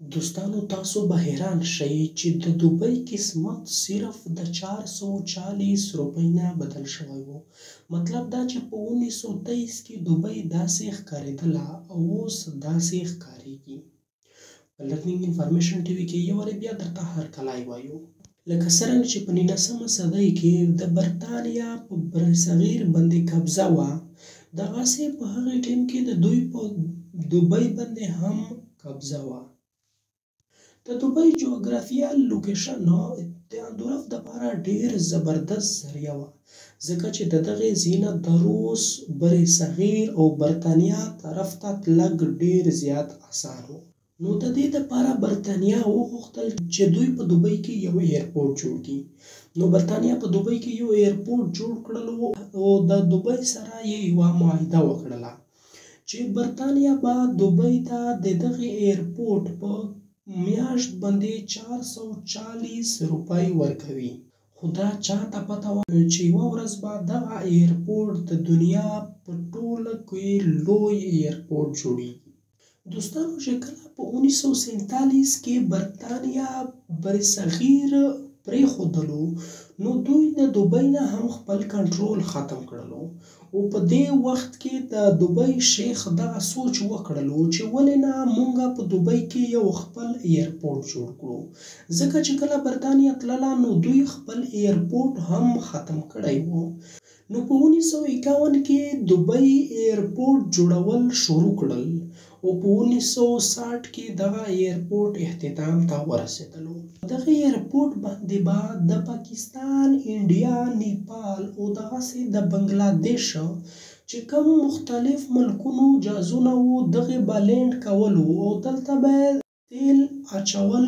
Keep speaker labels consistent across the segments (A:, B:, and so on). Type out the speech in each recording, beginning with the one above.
A: دوستانو تاسو به حیران شئ چې د دوبۍ قسمت صرف د 440 روپۍ نه بدل شوی وو. مطلب دا چې په 1923 کې دوبۍ داسې ښکارېدله او اوس داسې ښکارېږي. په لرنینګ انفارمیشن ټي وي کې یو وارې بیا درته هرکلی وایو. لکه څرنګه چې په 19مه صدۍ کې د برتانیا په برصغیر باندې قبضه وه، دغسې په هغې ټیم کې د دوی په دوبۍ باندې هم قبضه وه. د دوبۍ جغرافیه لوکیشن د اندورف دپاره ډېر زبردست ذریعه وه، ځکه چې د دغې ځای نه د روس، برصغیر او برتانیا طرف ته تلګ ډېر زیات اسان و. نو د دې دپاره برتانیا وغوښتل چې دوی په دوبۍ کې یو ایرپورټ جوړ کړي. نو برتانیا په دوبۍ کې یو ایرپورټ جوړ کړلو او د دوبۍ سره یې یوه معاهده وکړله چې برتانیا به دوبۍ ته د دغې ایرپورټ په میاشت باندې 440 روپۍ ورکوي. خو دا چاته پته وه چې یوه ورځ به دغه ایرپورټ د دنیا په ټوله کې لوی ایرپورټ جوړیږي. دوستانو چې کله په 1947 کې برتانیا برصغیر پرېښودلو، نو دوی د دوبۍ نه هم خپل کنټرول ختم کړلو. او په دې وخت کې د دوبۍ شیخ دغه سوچ وکړلو چې ولې نه مونږه په دوبۍ کې یو خپل ایرپورټ جوړ کړو، ځکه چې کله برتانیا تلله نو دوی خپل ایرپورټ هم ختم کړی وو. نو په 1951 کې دوبۍ ایرپورټ جوړول شروع کړل او په 1960 کې دغه ایرپورټ اختتام ته ورسېدلو. دغه ایرپورټ باندې به د پاکستان، انډیا، نیپال او دغسې د بنګلادیش چې کوم مختلف ملکونو جهازونه وو دغې به لینډ کولو او دلته به تیل اچول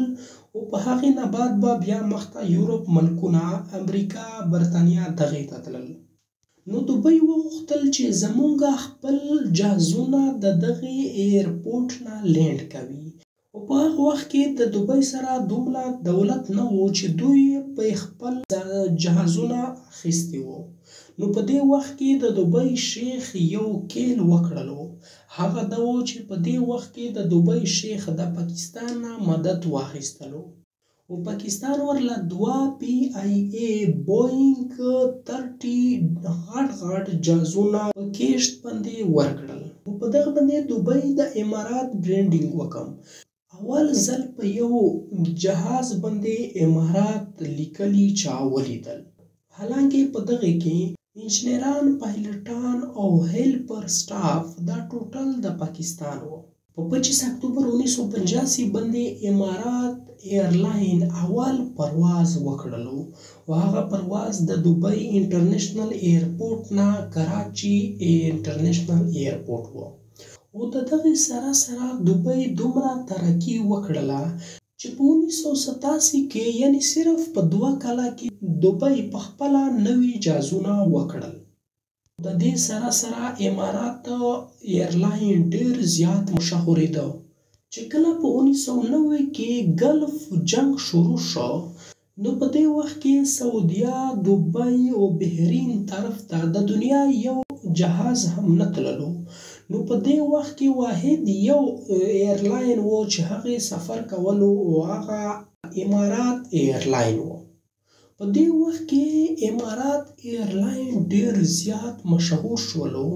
A: او په هغې نه بعد به بیا مخته یورپ ملکونه، امریکا، برتانیا دغې ته تلل. نو دوبۍ وغوښتل چې زمونږ خپل جهازونه د دغې ایرپورټ نه لینډ کوي. او په هغه وخت کې د دوبۍ سره دومره دولت نه و چې دوی په خپل جهازونه اخیستي وو. نو په دې وخت کې د دوبۍ شیخ یو کیل وکړلو، هغه دا و چې په دې وخت کې د دوبۍ شیخ د پاکستان نه مدد واخیستلو او پاکستان ورله دوه پی آی ای بوینګ 30 غټ غټ جهازونه په کیشت باندې ورکړل. او په دغه باندې دوبۍ د امارات برانډینګ وکم. اول ځل په یو جهاز باندې امارات لیکلي چا ولیدل. حالانکه په دغه کې انجنیران، پایلټان او هیلپر سټاف دا ټوټل د پاکستان وو. په 25 اکتوبر 1985 باندې امارات ایرلاین اول پرواز وکړلو او هغه پرواز د دوبۍ انټرنیشنل ایرپورټ نه کراچي انټرنیشنل ایرپورټ وو. او د دغې سره سره دوبۍ دومره ترقي وکړله چې په 1987 کې، یعنی صرف په 2 کاله کې دوبۍ په خپله نوي جهازونه وکړل. د دې سره سره امارات ایرلاین ډیر زیات مشهورېده. چې کله په 1990 کې ګلف جنګ شروع شو، نو په دې وخت کې سعودیا، دوبۍ او بحرین طرف ته د دنیا یو جهاز هم نه تللو. نو په دې وخت کې واحد یو ایرلاین و چې هغې سفر کولو او هغه امارات ایرلاین و. په دې وخت کې امارات ایرلاین ډیر زیات مشهور شولو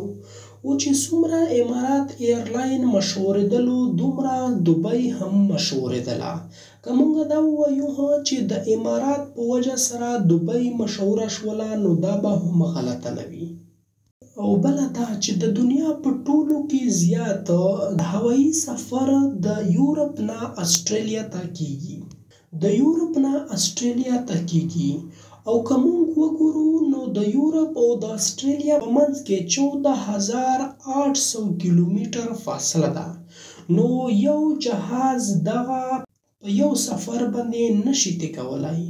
A: او چې څومره امارات ایرلاین مشهورېدلو دومره دوبۍ هم مشهورېدله. که مونږ دا ووایو چې د امارات په وجه سره دوبۍ مشهوره شوله نو دا به هم غلطه نه وي. او بله دا چې د دنیا په ټولو کې زیات هوایي سفر د یورپ نه اسټرالیا ته کیږي، د یورپ نه اسټرالیا ته کیږي. او که مونږ وګورو نو د یورپ او د اسټرالیا په منځ کې 14,800 کیلومتر فاصله ده. نو یو جهاز دغه په یو سفر باندې نشي طی کولی.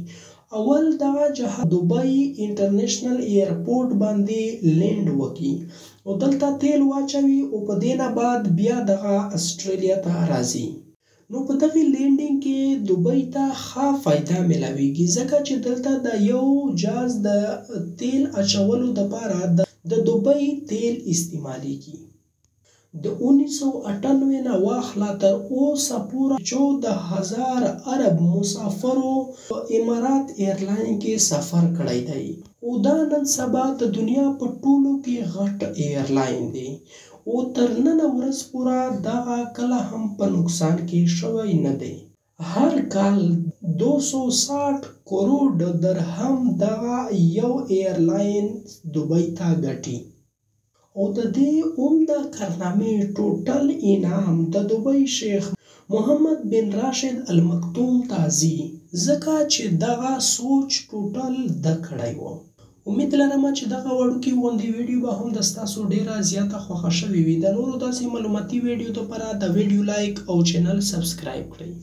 A: اول دغه جهاز دوبۍ انټرنیشنل ایرپورټ باندې لینډ وکړي او دلته تیل واچوي او په دې نه بعد بیا دغه اسټرالیا ته راځي. نو په دغې لینډینګ کې دوبۍ ته ښه فایده میلاویږي، ځکه چې دلته د یو جاز د تیل اچولو دپاره د دوبۍ تیل استعمالیږي. د 1998 نه واخله تر اوسه پوره 14,000 ارب مسافرو په امارات ایرلاین کې سفر کړی دی، او دا نن سبا د دنیا په ټولو کې غټ ایرلاین دی، او تر ننه ورځ پوره دغه کله هم په نقصان کې شوی نه دی. هر کال 260 کروڑ درهم دغه یو ایرلاین دوبۍ ته ګټي، او د دې عمده کارنامې ټوټل انعام د دوبۍ شیخ محمد بن راشد المکتوم ته ځي، ځکه چې دغه سوچ ټوټل ده کړی و. امید لرم چې دغه وړوکې غوندې ویډیو به هم د ستاسو ډیره زیاته خوښه شوې وي. د نورو داسې معلوماتي ویډیو لپاره د ویډیو لایک او چینل سبسکرایب کړئ.